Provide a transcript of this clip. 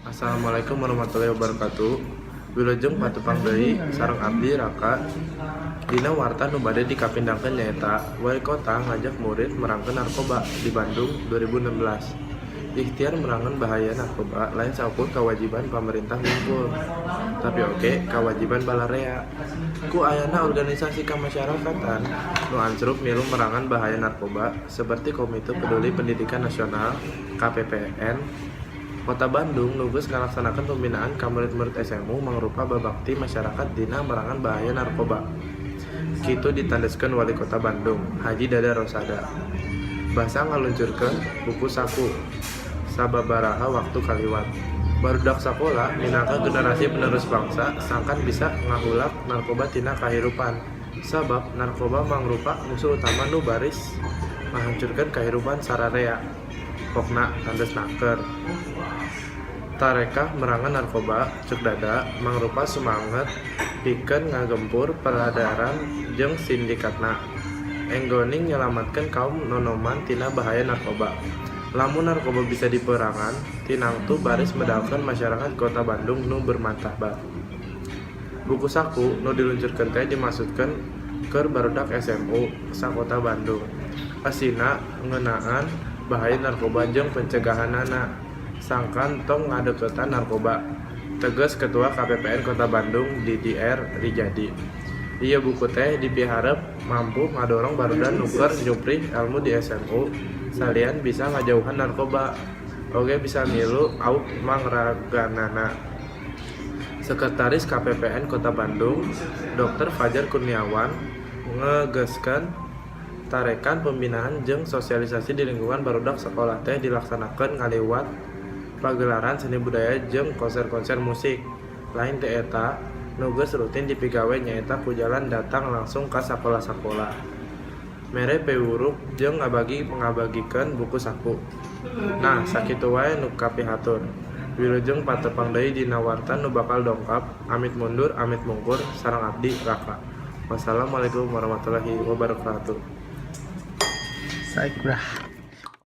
Assalamualaikum warahmatullahi wabarakatuh. Wilujeng patepang deui sareng abdi, Raka. Dina warta nu bade dikapindangkeun nyaeta Wali Kota ngajak murid merangkeun narkoba di Bandung 2016. Ikhtiar merangan bahaya narkoba lain saukur kewajiban pamarentah wungkul, tapi oge kewajiban balarea. Ku ayana organisasi kemasyarakatan nu ancrub milu merangan bahaya narkoba seperti Komite Peduli Pendidikan Nasional (KPPN) Kota Bandung nu geus ngalaksanakeun pembinaan ka murid-murid SMU mangrupa babakti masyarakat dina merangan bahaya narkoba. Kitu ditandeskeun Wali Kota Bandung, Haji Dada Rosada, basa ngaluncurkeun buku saku sababaraha waktu kaliwat. Barudak sakola minangka generasi penerus bangsa sangkan bisa ngahulak narkoba tina kahirupan. Sabab narkoba mangrupa musuh utama nu baris ngahancurkeun kahirupan sararea. Pokna tandes naker. Tarekah merangan narkoba, cek Dada, mangrupa sumanget pikeun ngagempur peredaran jeung sindikatna. Enggoning nyalametkeun kaum nonoman tina bahaya narkoba. Lamun narkoba bisa diperangan, tinangtu baris medalkeun masyarakat Kota Bandung nu bermartabat. Buku saku nu diluncurkeun teh dimaksudkeun keur barudak SMU sakota Bandung. Eusina ngeunaan bahaya narkoba jeung pencegahanana. Sangkan tong ngadeukeutan narkoba, tegas Ketua KPPN Kota Bandung Didi R. Rijadi. Ieu buku teh dipiharep mampu ngadorong barudak nu keur nyuprih elmu di SMU salian bisa ngajauhan narkoba, oge bisa milu auk mangraganana. Sekretaris KPPN Kota Bandung, Dr. Fajar Kurniawan, ngegeskeun tarekan pembinaan jeung sosialisasi di lingkungan barudak sakola teh dilaksanakeun ngaliwat pagelaran seni budaya jeung konser-konser musik. Lain ti eta, nu geus rutin dipigawe nyaeta ku jalan datang langsung ka sakola-sakola, mere piwuruk jeung ngabagi-ngabagikeun buku saku. Nah, sakitu wae nu kapihatur. Wilujeng patepang deui dina warta nu bakal dongkap. Amit mundur, amit mungkur, sareng abdi, Raka. Wassalamualaikum warahmatullahi wabarakatuh. Saik.